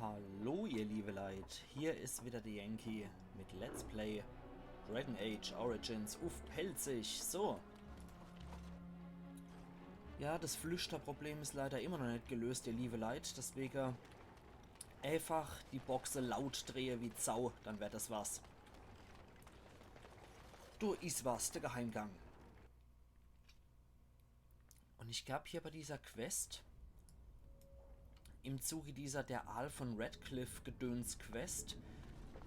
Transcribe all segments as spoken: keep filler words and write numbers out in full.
Hallo ihr liebe Leit, hier is wieder de Yankee mit Let's Play Dragon Age Origins uff Pälzisch. So. Ja, das Flüschterproblem is leider immer noch net gelöst, ihr liebe Leit. Deswege einfach die Boxe laut drehe wie Sau, dann werd das was. Do is was, de Geheimgang. Und ich glaub, hier bei dieser Quest, im Zuge dieser Der Aal von Redcliffe Gedöns Quest,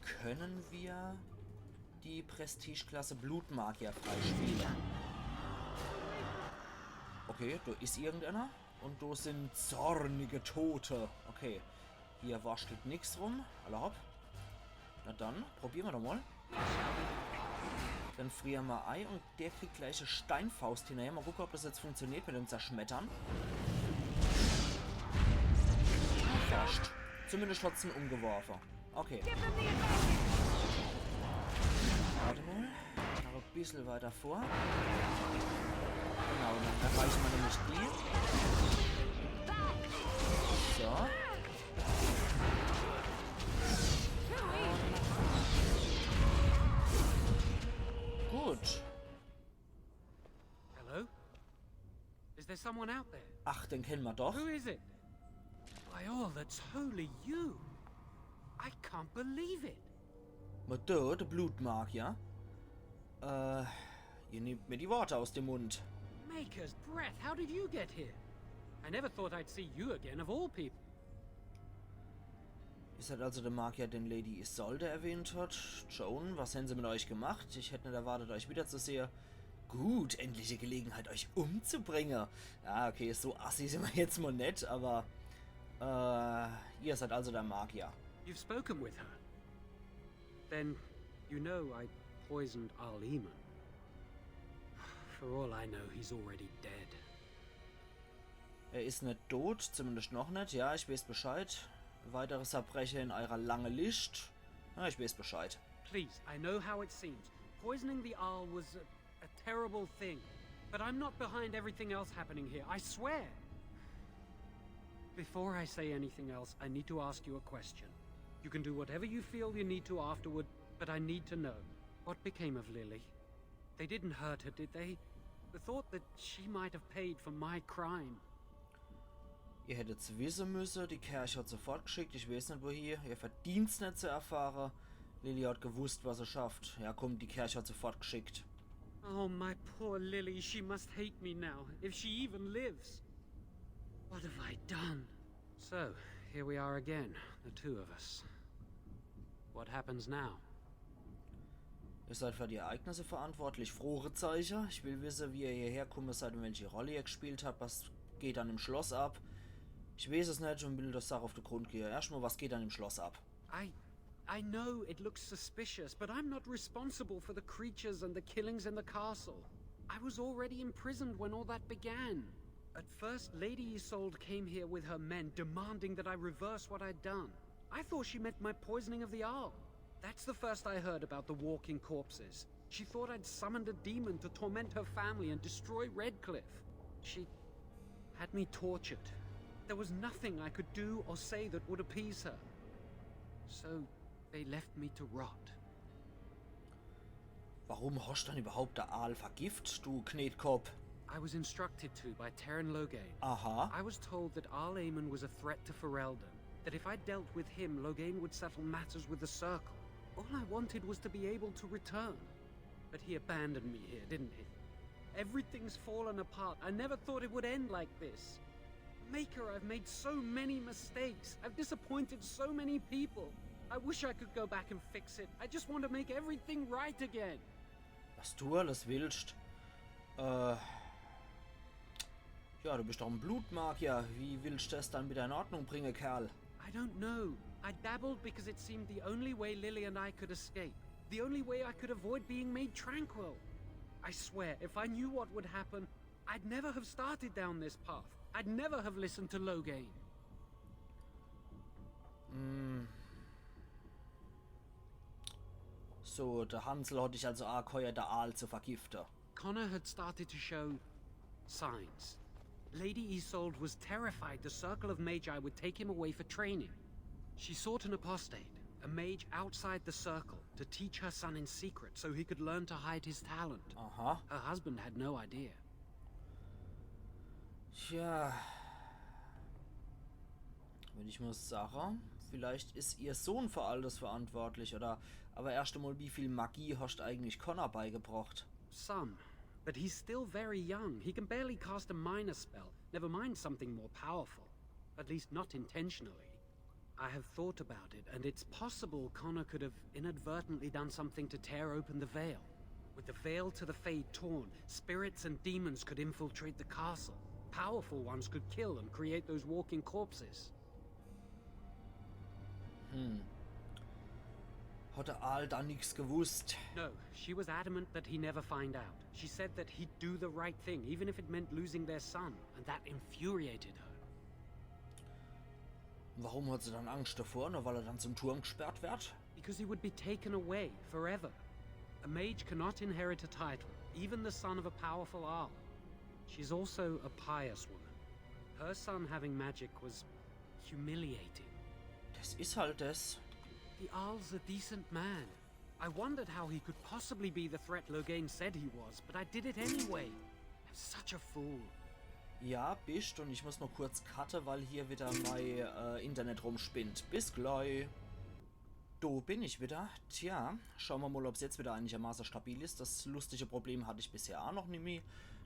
können wir die Prestigeklasse Blutmagier freispielen. Okay, do is irgendeiner. Und do sind zornige Tote. Okay, hier wurschtelt nix rum. Alla hopp. Na dann, probiere mer doch mal. Dann friere mer ei und der kriegt gleich e Steinfaust hinnerher. Mal gucke, ob das jetzt funktioniert mit dem Zerschmettern. Fast. Zumindest hat's en umgeworfe. Okay. Warte mal. Noch e bissel weiter vor. Genau, dann erreiche mer nämlich die. So. Gut. Hello? Is there someone out there? Ach, den kenne mer doch. Who is it? By all that's holy, you! I can't believe it! Ma do, de Blutmagier. Äh, ihr nehmt mir die Worte aus dem Mund. Maker's breath, how did you get here? I never thought I'd see you again, of all people. Is das also der Magier, den Lady Isolde erwähnt hat? Joan, was hän se mit euch gemacht? Ich hätt net erwartet, euch wiederzusehe. Gut, endliche Gelegenheit, euch umzubringe. Ja, okay, so assi sin mer jetzt mal net, aber äh, ihr seid also der Magier. You've spoken with her. Then you know I poisoned Arl Eamon. For all I know, he's already dead. Er is net tot, zumindest noch net. Ja, ich weeß Bescheid. Weitere Verbreche in eurer lange Lischt. Ja, ich weeß Bescheid. Please, I know how it seems. Poisoning the Arl was a, a terrible thing. But I'm not behind everything else happening here, I swear. Before I say anything else, I need to ask you a question. You can do whatever you feel you need to afterward, but I need to know. What became of Lily? They didn't hurt her, did they? The thought that she might have paid for my crime. Ihr hättet's wisse müsse, die Kerch hat se fortgeschickt, ich weeß net wohie. Ihr verdient's net zu erfahre. Lily hat gewusst, was se schafft. Ja komm, die Kerch hat se fortgeschickt. Oh, my poor Lily, she must hate me now, if she even lives. What have I done? So, here we are again, the two of us. What happens now? Ihr seid für die Ereignisse verantwortlich? Fragezeiche. Ich will wisse, wie ihr hierher kumme seid und welche Rolle ihr gespielt habt. Was geht an dem Schloss ab? Ich weeß es net und will der Sach uff de Grund gehe. Erschtmal, was geht an dem Schloss ab? I. I know it looks suspicious, but I'm not responsible for the creatures and the killings in the castle. I was already imprisoned when all that began. At first, Lady Isolde came here with her men, demanding that I reverse what I'd done. I thought she meant my poisoning of the Arl. That's the first I heard about the walking corpses. She thought I'd summoned a demon to torment her family and destroy Redcliffe. She had me tortured. There was nothing I could do or say that would appease her. So they left me to rot. Warum hoscht dann überhaupt de Arl vergift, du Knetkopp? I was instructed to by Teyrn Loghain. Aha. I was told that Arl Eamon was a threat to Ferelden, that if I dealt with him, Loghain would settle matters with the Circle. All I wanted was to be able to return. But he abandoned me here, didn't he? Everything's fallen apart. I never thought it would end like this. Maker, I've made so many mistakes. I've disappointed so many people. I wish I could go back and fix it. I just want to make everything right again. Was du alles willscht. Äh. Ja, du bist doch en Blutmagier. Wie willscht du es dann wieder in Ordnung bringe, Kerl? I don't know. I dabbled because it seemed the only way Lily and I could escape. The only way I could avoid being made tranquil. I swear, if I knew what would happen, I'd never have started down this path. I'd never have listened to Loghain. So, de Hansel hat dich also angeheuert, de Arl zu vergifte. Connor had started to show signs. Lady Isolde was terrified the Circle of Magi would take him away for training. She sought an apostate, a mage outside the circle, to teach her son in secret so he could learn to hide his talent. Aha. Her husband had no idea. Tja. Wenn ich mal sage, vielleicht is ihr Sohn für alles verantwortlich, oder? Aber erst einmal, wie viel Magie hast du eigentlich Connor beigebracht? Some, but he's still very young. He can barely cast a minor spell, never mind something more powerful. At least not intentionally. I have thought about it, and it's possible Connor could have inadvertently done something to tear open the veil. With the veil to the Fade torn, spirits and demons could infiltrate the castle. Powerful ones could kill and create those walking corpses. Hat der Aal da nix gewusst? No, she was adamant that he never find out. She said that he'd do the right thing, even if it meant losing their son, and that infuriated her. Warum hat sie dann Angst davor? Nur weil er dann zum Turm gesperrt wird? Because he would be taken away forever. A mage cannot inherit a title, even the son of a powerful Arl. She's also a pious woman. Her son having magic was humiliating. Das is halt das. The Arl's a decent man. I wondered how he could possibly be the threat Loghain said he was, but I did it anyway. I'm such a fool. Ja, bist, und ich muss noch kurz cutte, weil hier wieder mein äh, Internet rumspinnt. Bis gleich. Do bin ich wieder. Tja, schauen wir mal, ob's jetzt wieder einigermaßen stabil ist. Das lustige Problem hatte ich bisher auch noch nimmi,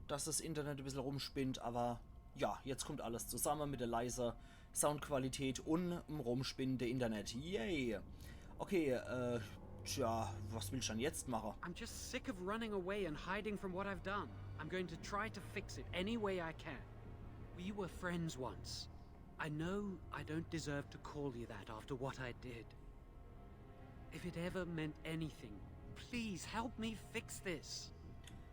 dass das Internet ein bisschen rumspinnt, aber ja, jetzt kommt alles zusammen mit der leise Soundqualität und dem rumspinnende Internet. Yay! Okay, äh, tja, was willst du dann jetzt machen? I'm just sick of running away and hiding from what I've done. I'm going to try to fix it any way I can. We were friends once. I know I don't deserve to call you that after what I did. If it ever meant anything, please help me fix this.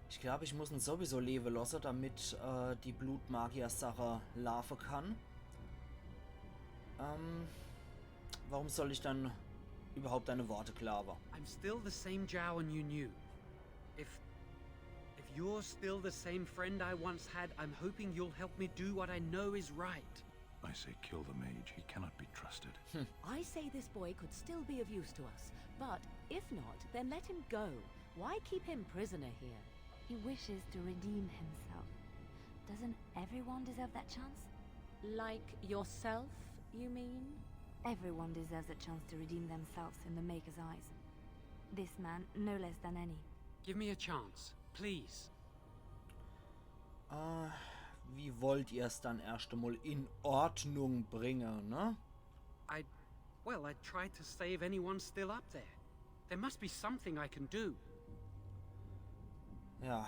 Ich glaube, ich muss ihn sowieso leben lassen, damit äh, die Blutmagier-Sache laufen kann. Ähm, warum soll ich dann überhaupt deine Worte glauben? I'm still the same Jowan you knew. If if you're still the same friend I once had, I'm hoping you'll help me do what I know is right. I say kill the mage. He cannot be trusted. I say this boy could still be of use to us, but if not, then let him go. Why keep him prisoner here? He wishes to redeem himself. Doesn't everyone deserve that chance? Like yourself, you mean? Everyone deserves a chance to redeem themselves in the Maker's eyes. This man, no less than any. Give me a chance, please. Äh, wie wollt ihr's dann erst einmal in Ordnung bringen, ne? I, well, I tried to save anyone still up there. There must be something I can do. Ja,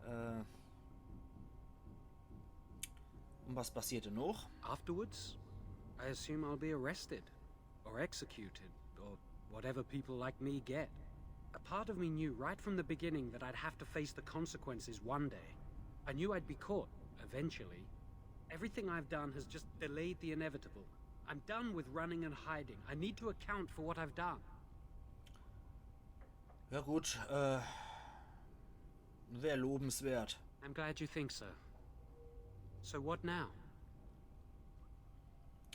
äh. Und was passiert danach? Afterwards, I assume I'll be arrested, or executed, or whatever people like me get. A part of me knew right from the beginning that I'd have to face the consequences one day. I knew I'd be caught, eventually. Everything I've done has just delayed the inevitable. I'm done with running and hiding. I need to account for what I've done. Ja gut, äh, wär lobenswert. I'm glad you think so. So what now?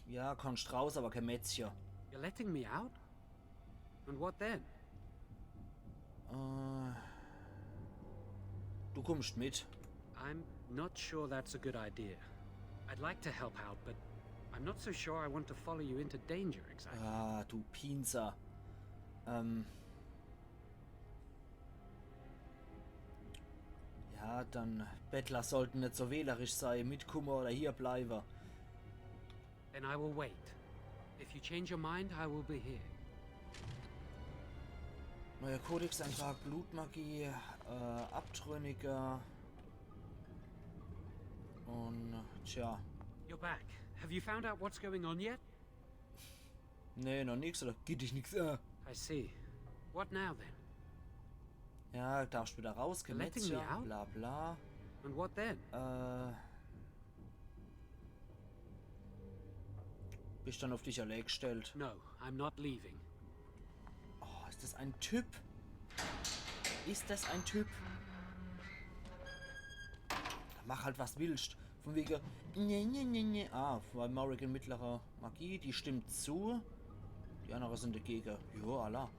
Ja, kannst raus, aber kein Mätzche. You're letting me out? And what then? Äh, du kommst mit. I'm not sure that's a good idea. I'd like to help out, but I'm not so sure I want to follow you into danger exactly. Ah, du Pinzer. Ähm. Ja, dann Bettler sollten nicht so wählerisch sein, mitkommen oder hier bleiben. Then I will wait. If you change your mind, I will be here. Neuer Kodex, ein paar Blutmagie, äh, Abtrünnige. Und, tja. You're back. Have you found out what's going on yet? Nee, noch nix, oder geht dich nix an? I see. What now then? Ja, darfst wieder raus, You're letting me Gemetzer, out? Bla bla. And what then? Äh. Bist dann auf dich allein gestellt. No, I'm not leaving. Oh, ist das ein Typ? Ist das ein Typ? Dann mach halt, was willst. Von wegen. Nee, nee, nee, nee. Ah, weil Morrigan mittlere Magie, die stimmt zu. Die annere sin dagege. Jo, alla.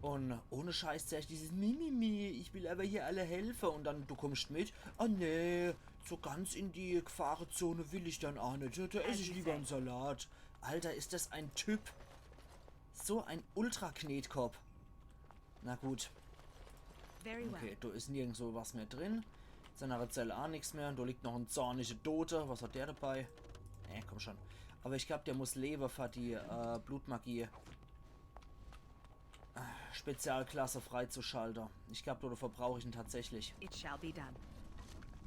Un ohne Scheiß zuerscht dieses Mimimi, ich will awwer hier alle helfe. Un dann, du kummscht mit. Oh nee, so ganz in die Gefahrezone will ich dann ach net. Do, do ess ich liewer en Salat. Alter, is das en Typ. So en Ultra-Knetkopp. Na gut. Very well. Okay, do is nirgendwo was mehr drin. In seiner Zelle ach nix mehr. Do liegt noch en zornische Dote. Was hat der dabei? Äh, komm schon. Awwer ich glaab, der muss lewe, fer die äh, Blutmagie Spezialklasse freizuschalte. Ich glaab, dodevor brauch ich en tatsächlich. It shall be done.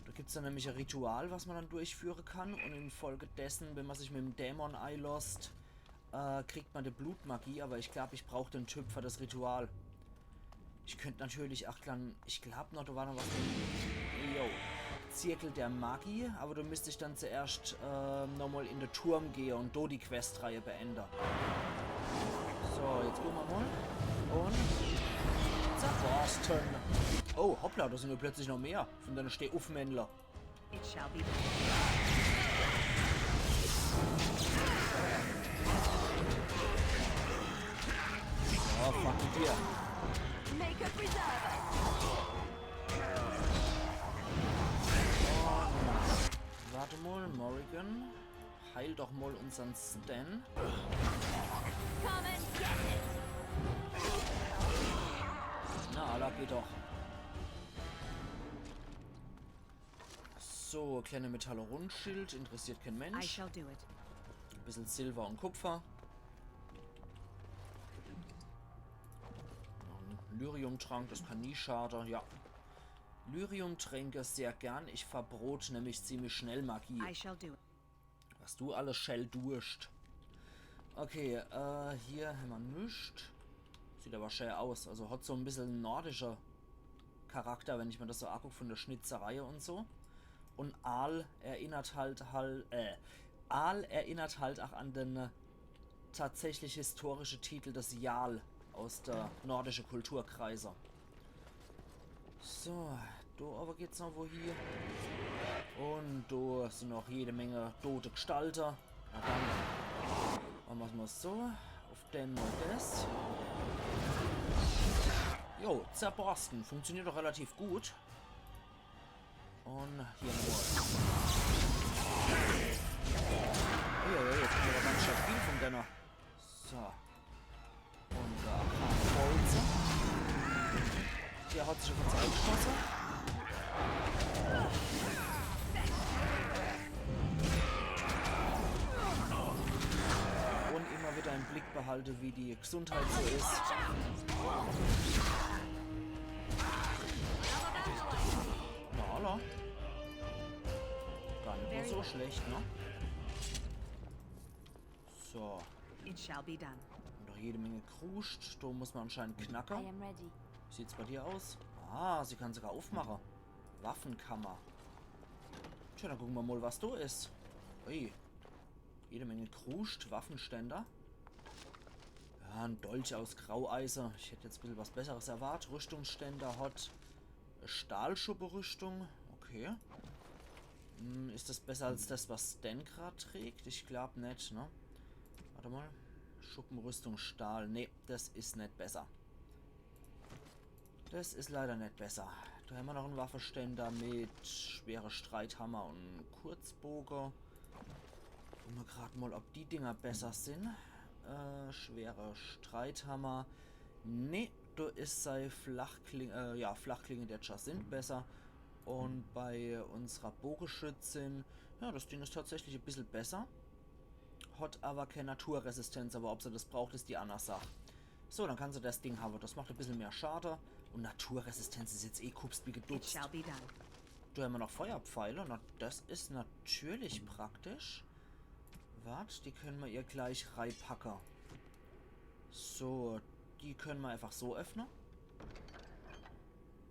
Do gibt's dann nämlich e Ritual, was ma dann durchführe kann. Un infolgedessen, wenn ma sich mit em Dämon eilosst, äh, kriegt ma die Blutmagie. Awwer ich glaab, ich brauch den Typ fer das Ritual. Ich könnt natürlich ach dann, ich glaab noch, do war noch was. Jo. Zirkel der Magie, awwer do misst ich dann zuerscht ähm, nochmol in de Turm gehe un do die Questreihe beende. So, jetzt gucke ma mol. Un zerborsten. Oh, hoppla, do sin jo plötzlich noch mehr vun dene Steh-uff-Männler. It shall be done. Oh, fuck dir. Make a preserve. Wart mol, Morrigan. Heil doch mol unsern Sten. Come and get it. Na, alla, geht doch. So, kleine metalle Rundschild, interessiert kee Mensch. I shall do it. Bissel Silwer un Kupfer. Noch en Lyriumtrank, das kann nie schade, ja. Lyriumtränke sehr gern, ich verbrot nämlich ziemlich schnell Magie. I shall do it. Was du alles Shell durscht. Okay, äh, hier hämmer nix. Sieht awwer schää aus. Also hat so e bissel en nordischer Charakter, wenn ich ma das so aguck vun de Schnitzerei un so. Un Aal erinnert halt, halt, äh, Aal erinnert halt ach an den äh, tatsächlich historische Titel des Jarl aus de nordische Kulturkreise. So, do owwe geht's noch wohie. Un do sin noch jede Menge dote Gestalte. Na dann, mache ma's mol so. Uff den mol das. Jo, zerborsten. Funktioniert doch relativ gut. Un hier nochmol. Uiuiui, jetzt kummt awwer ganz schää viel vun denne. So. Un do. Bolze. Der hat sich uff uns eigeschosse. Un immer widder im Blick behalte, wie die Gesundheit so is. Na, alla. Gar net mol so schlecht, ne? So. It shall be done. Un noch jede Menge Kruscht. Do muss ma anscheinend knacke. I am ready. Wie sieht's bei dir aus? Ah, sie kann sogar uffmache. Waffenkammer. Tja, dann gucke ma mol, was do is. Ui. Jede Menge Kruscht, Waffenständer. Ja, en Dolch aus Graueise. Ich hätt jetzt bissel was Besseres erwart. Rüschtungsständer, hot Stahlschupperüschtung. Okay. Hm, is das besser als das, was Sten grad trägt? Ich glaab net, ne? Wart mol. Schuppenrüstung, Stahl. Nee, das is net besser. Das is leider net besser. Do hämmer noch en Waffeständer mit schwere Streithammer un Kurzboge. Gucke ma grad mol, ob die Dinger besser sin. Äh, schwere Streithammer. Nee, do is sei Flachklinge, äh, ja, Flachklinge, der Char sin besser. Un bei unsrer Bogeschützin, ja, das Ding is tatsächlich e bissel besser. Hot awwer kee Naturresistenz, awwer ob se das braucht, is die anner Sach. So, dann kann se das Ding hawwe. Das macht e bissel mehr Schade. Un Naturresistenz is jetzt eh gekuppst wie geduckst. It shall be done. Do hämmer noch Feuerpfeile. Na, das is natürlich praktisch. Wart, die kenne ma ihr gleich reipacke. So, die kenne ma einfach so öffne.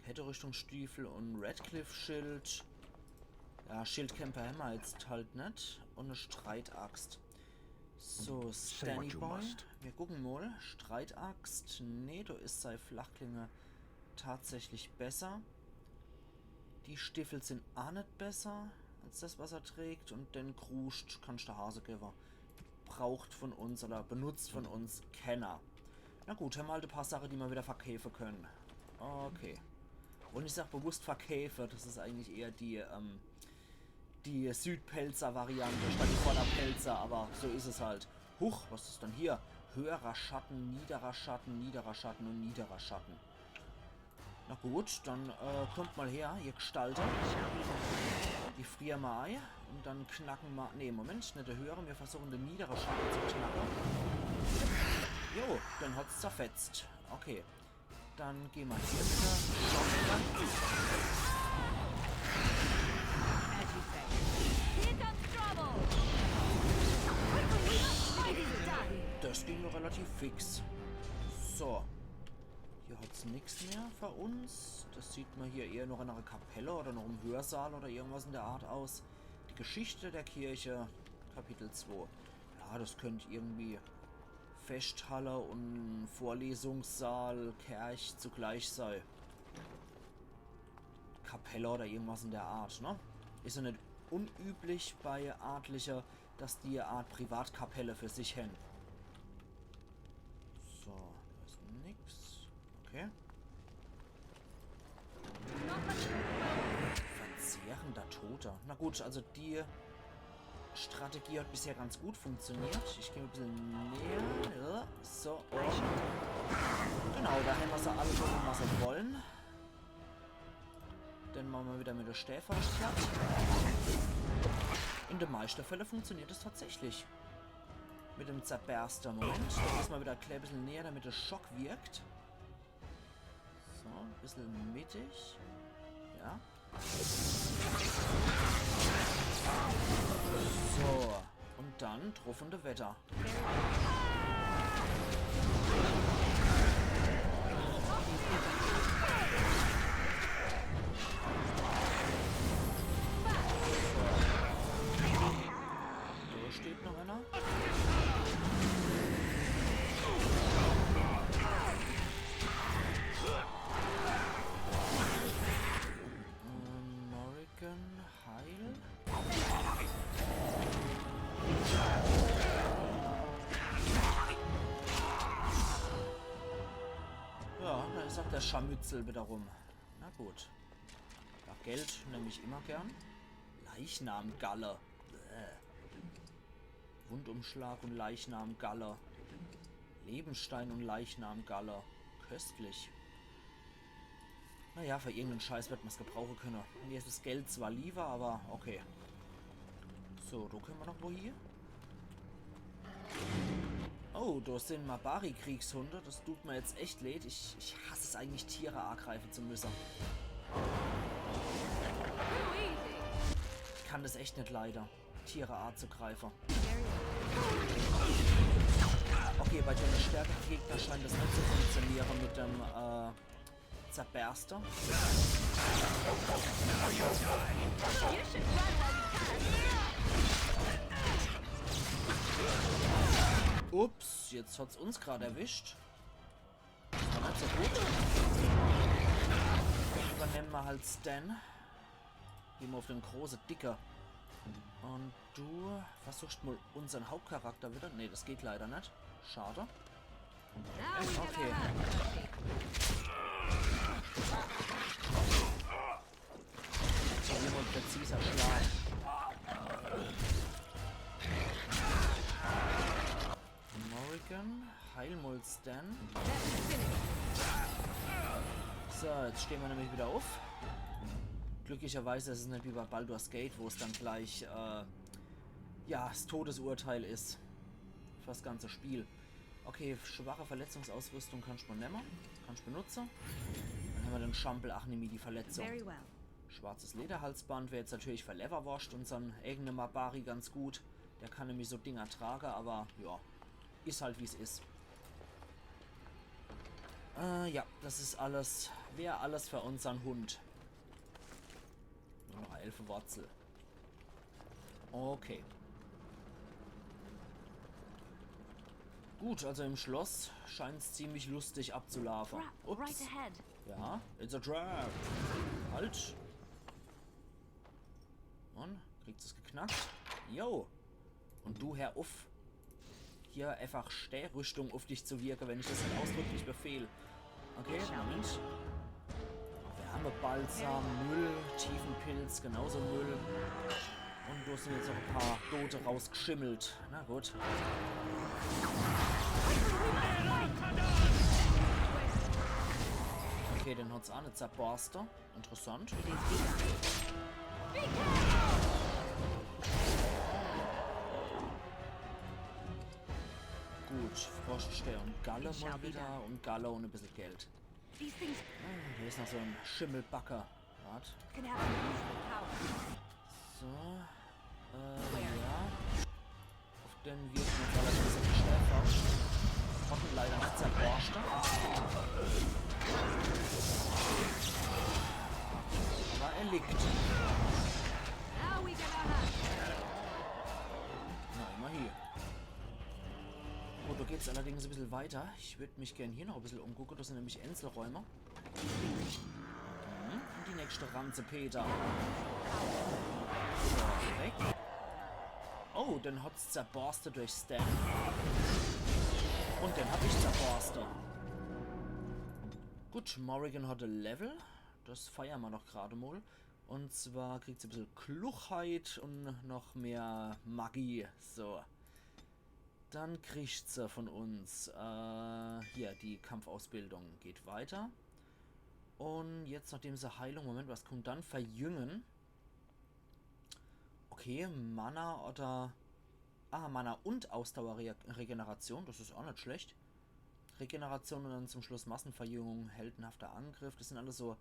Ketterüschtungsstiefel un Redcliffe-Schild. Ja, Schildkämpfer hämmer jetzt halt net. Un e Streitaxt. So, Stanny Boy. Mir gucke mol. Streitaxt. Nee, do is sei Flachklinge tatsächlich besser. Die Stiefel sin aa net besser als das, was er trägt. Un den Kruscht kannsch de Hase gewwe. braucht von uns oder benutzt von uns kenner. Na gut, hämmer halt e paar Sache, die mer wieder verkäfe kenne. Okay. Un ich sag bewusst verkäfe, das is eigentlich eher die, ähm, die Südpälzer Variante statt die Vorderpälzer, aber so is es halt. Huch, was is dann hier? Höherer Schatten, niederer Schatten, niederer Schatten un niederer Schatten. Na gut, dann, äh, kommt mal her, ihr Gestalte. Die friere mer ei un dann knacke mer, nee, Moment, net de höhere, mir versuche de niedere Schatte zu knacke. Jo, den hat's zerfetzt. Okay, dann geh mer hier wieder. As you say. Here comes trouble! Quickly, we must fight it done! Das ging noch relativ fix. So. Hier hat's nix mehr für uns. Das sieht mer hier eher noch in einer Kapelle oder noch im Hörsaal oder irgendwas in der Art aus. Die Geschichte der Kirche, Kapitel zwei. Ja, das könnt irgendwie Feschthalle un Vorlesungssaal, Kerch zugleich sei. Kapelle oder irgendwas in der Art, ne? Is ja net unüblich bei Adlige, dass die e Art Privatkapelle für sich hän. So, da is nix. Okay. Verzehrender Toter. Na gut, also die Strategie hat bisher ganz gut funktioniert. Ich geh e bissel näher. Ja, so, un genau, da hämmer se alle drin, was se wollen. Dann mache mer wieder mit de Stäfach platt. In de meischte Fälle funktioniert es tatsächlich. Mit dem Zerberster. Moment, da muss mer wieder e klä bissel näher, damit de Schock wirkt. So, e bissel mittig. Ja. So, un dann druff un weiter. Da steht noch einer. Ähm, Morrigan, heil. Ja, da is auch der Scharmützel wieder rum. Na gut. Ja, Geld nemm ich immer gern. Leichnamgalle. Bäh. Wundumschlag un Leichnamgalle. Lebensstein un Leichnamgalle. Köstlich. Naja, für irgenden Scheiß werd mer's gebrauche könne. Mir is das Geld zwar lieber, aber okay. So, do könne mer noch wo hie. Oh, do sin Mabari-Kriegshunde. Das tut mer jetzt echt leid. Ich, ich hass es eigentlich, Tiere agreife zu müsse. Ich kann das echt net leide, Tiere azugreife. Okay, bei dem stärkere Gegner scheint das net zu funktioniere mit dem, äh, Zerberster. You should run while you can! Ups, jetzt hat's uns grad erwischt. Das war net so gut. Übernemme mer halt Sten. Geh mer auf den große Dicke. Un du versuchst mal unsern Hauptcharakter wieder. Nee, das geht leider net. Schade. Now we Okay. Never have. Probier mal präziser Schlag. Morrigan, heil mal Sten. So, jetzt stehn mer nämlich wieder auf. Glücklicherweise is es net wie bei Baldur's Gate, wo es dann gleich, äh, ja, das Todesurteil is. Fürs ganze Spiel. Okay, schwache Verletzungsausrüstung kannst du nemme. Kannst benutze. Dann hämmer den Schampel, ach, nimm die Verletzung. Very well. Schwarzes Lederhalsband wär jetzt natürlich für Leverwurst, unsern eigene Mabari, ganz gut. Der kann nämlich so Dinger trage, aber ja, is halt wie's is. Äh, ja, das is alles, wär alles für unsern Hund. Nur noch Elfewurzel. Okay. Gut, also im Schloss scheint's ziemlich lustig abzulaufen. Ra- right Ups. Ahead. Ja, it's a trap. Halt. Und? Kriegt's es geknackt? Jo. Und du, hör uff. hier einfach Stärrüstung auf dich zu wirken, wenn ich das nicht ausdrücklich befehl. Okay, Moment. Wärmebalsam, Müll, Tiefenpilz, genauso Müll. Und da sind jetzt noch ein paar Tote rausgeschimmelt. Na gut. Okay, den hat's auch nicht zerborste. Interessant. Gut, Froststern und Galle mal wieder. Und Galle und ein bisschen Geld. These things Ah, hier ist noch so ein Schimmelbacke. Wart. Can have unusual power. So. Äh, ja. Auf den wirken jetzt allerdings nicht Stefan. Trottel leider nicht zerborscht. Aber er liegt. Now we get our hands. Na, immerhin. Gut, da geht's allerdings ein bisschen weiter. Ich würd mich gern hier noch ein bisschen umgucken. Das sind nämlich Einzelräume. Mhm. Und die nächste Ranze, Peter. So, weg. Oh, den hat's zerborste durch Sten. Und den hab ich zerborste. Gut, Morrigan hat ein Level. Das feiern wir doch gerade mal. Und zwar kriegt sie ein bisschen Kluchheit und noch mehr Magie. So. Dann kriegt sie von uns, äh, hier, die Kampfausbildung geht weiter. Und jetzt, nachdem sie Heilung, Moment, was kommt dann? Verjüngen. Okay, Mana oder, ah, Mana und Ausdauerregeneration, das ist auch nicht schlecht. Regeneration und dann zum Schluss Massenverjüngung, heldenhafter Angriff, das sind alles so,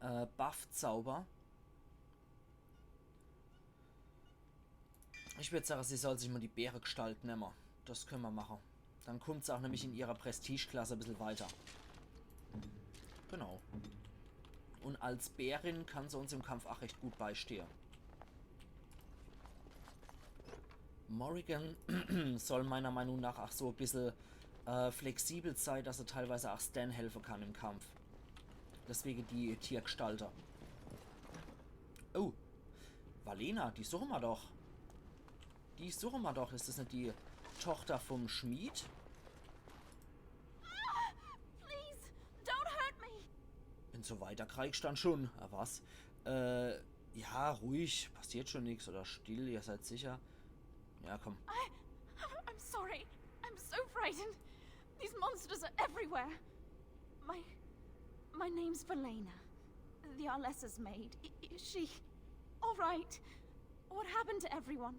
äh, Buff-Zauber. Ich würd sagen, sie soll sich mal die Bärengestalt nehmen. Das können wir machen. Dann kommt sie auch nämlich in ihrer Prestigeklasse ein bisschen weiter. Genau. Und als Bärin kann sie uns im Kampf auch recht gut beistehen. Morrigan soll meiner Meinung nach auch so ein bisschen, äh, flexibel sein, dass er teilweise auch Sten helfen kann im Kampf. Deswegen die Tiergestalte. Oh, Valena, die suchen wir doch. Die suchen wir doch. Ist das nicht die Tochter vom Schmied? Please, don't hurt me. Wenn so weiter kriegst, dann schon. Ah, was? Äh, ja, ruhig. Passiert schon nichts. Oder still, ihr seid sicher. Ja, komm. I, I'm sorry. I'm so frightened. These monsters are everywhere. My, my name's Valena. The Arlessa's maid. I, is she all right? What happened to everyone?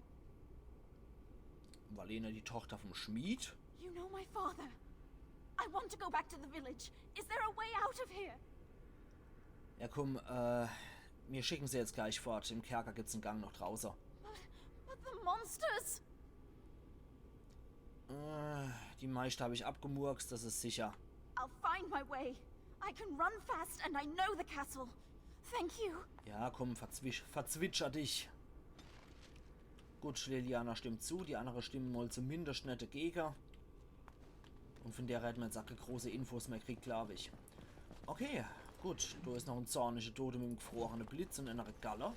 Valena, die Tochter vom Schmied? You know my father. I want to go back to the village. Is there a way out of here? Ja, komm, äh, wir schicken sie jetzt gleich fort. Im Kerker gibt's einen Gang noch draußen. But, but the monsters. Äh, die meiste hab ich abgemurkst, das ist sicher. I'll find my way. I can run fast and I know the castle. Thank you. Ja, komm, verzwisch verzwitscher dich. Gut, Leliana stimmt zu, die anderen stimmen mal zumindest net dagegen. Und von der hätten wir jetzt auch keine große Infos mehr kriegt, glaub ich. Okay, gut, da ist noch ein zornischer Tote mit dem gefrorenen Blitz und einer Galle.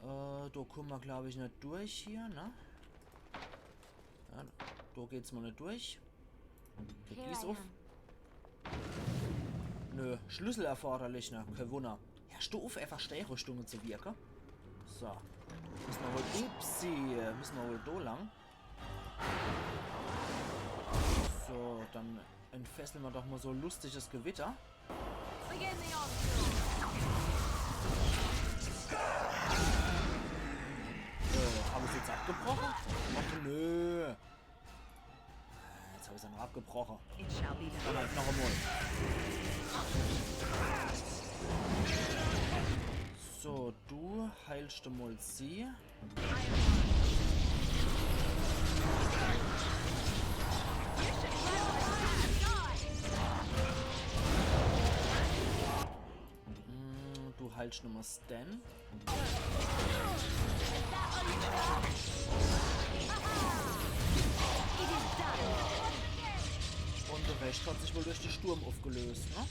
Äh, da kommen wir, glaub ich, nicht durch hier, ne? Ja, da geht's mal nicht durch. Geht dies auf? Nö, Schlüssel erforderlich, ne? Kein Wunder. Ja, steh auf, einfach Stehrüstungen zu wirken. So. Müssen wir wohl, upsi, müssen wir wohl da lang. So, dann entfesseln wir doch mal so ein lustiges Gewitter. Begin the onslaught. Äh, hab ich's jetzt abgebrochen? Ach nö. Jetzt hab ich's dann abgebrochen. It shall be done. Dann halt noch einmal. So, du heilst mal sie. Hm, du heilst nochmal Sten. Und der Rest hat sich wohl durch den Sturm aufgelöst, ne?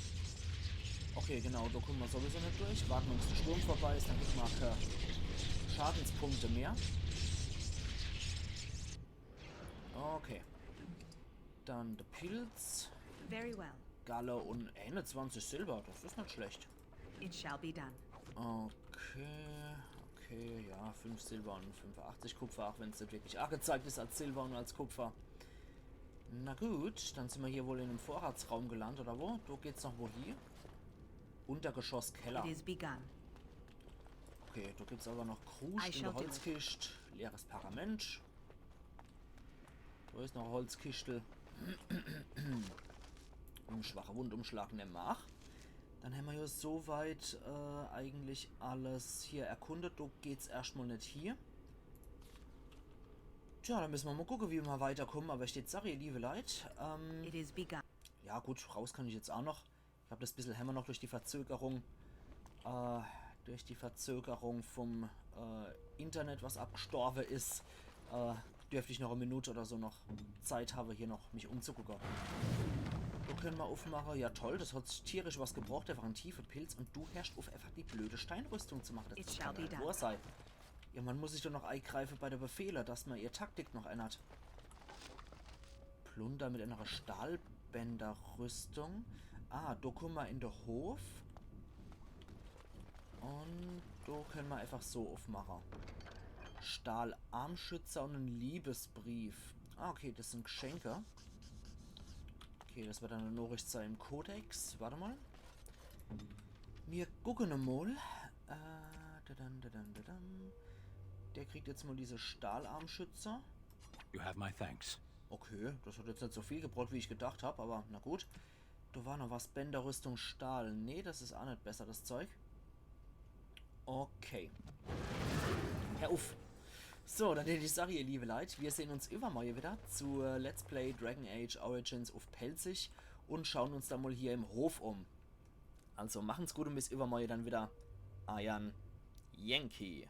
Okay, genau, da kommen wir sowieso nicht durch. Warten, bis der Sturm vorbei ist, dann kriegen wir auch keine Schadenspunkte mehr. Okay. Dann de Pilz. Very well. Galle un eenezwanzig Silber. Das is net schlecht. It shall be done. Okay, okay, ja, fünf Silber un fünfundachtzig Kupfer, auch wenn's net wirklich agezeigt is als Silber un als Kupfer. Na gut, dann sin mer hier wohl in em Vorratsraum gelandet, oder wo? Do geht's noch wohie? Untergeschoss, Keller. It is begun. Okay, do gibt's aber noch Kruscht I in shall der do it. Holzkischt. Leeres Pergament. Do is noch e Holzkischtel. Un schwache Wundumschlag, nemme mer. Ach, dann hämmer jo soweit äh, eigentlich alles hier erkundet. Do geht's erscht mal net hie. Tja, dann misse mer mal gucke, wie mer weiterkumme. Aber ich jetzt sag, ihr liebe Leit, ähm, It is begun. ja gut, raus kann ich jetzt auch noch. Ich hab das bissel hämmer noch durch die Verzögerung, äh, durch die Verzögerung vom äh, Internet, was abgestorbe is, äh, dürft ich noch e Minut oder so noch Zeit habe, hier noch mich umzugucke. Do kenne mer uffmache. Ja toll, das hat tierisch was gebraucht, einfach en tiefe Pilz. Un du herscht uff, einfach die blöde Steinrüstung zu mache. Das It kann shall doch be net done. wohr sei. Ja, man muss sich doch noch eigreife bei de Befehle, dass mer ihr Taktik noch ännert. Plunder mit einer Stahlbänderrüstung. Ah, do kumme mer in de Hof. Un do kenne mer einfach so uffmache. Stahlarmschützer un en Liebesbrief. Ah, okay, das sin Geschenke. Okay, das werd dann e Nachricht sei im Kodex. Wart mal. Mir gucke mal. Äh, dadam, dadam, dadam. Der kriegt jetzt mal diese Stahlarmschützer. You have my thanks. Okay, das hat jetzt net so viel gebraucht, wie ich gedacht hab, aber na gut. Do war noch was. Bänderrüstung Stahl. Nee, das is auch net besser, das Zeug. Okay. Hör uff. So, dann hätt ich sag, ihr liebe Leit, wir sehn uns iwwermorje wieder zu Let's Play Dragon Age Origins uff Pälzisch un schauen uns dann mal hier im Hof um. Also machen's gut un bis iwwermorje dann wieder. Eiern Yankee.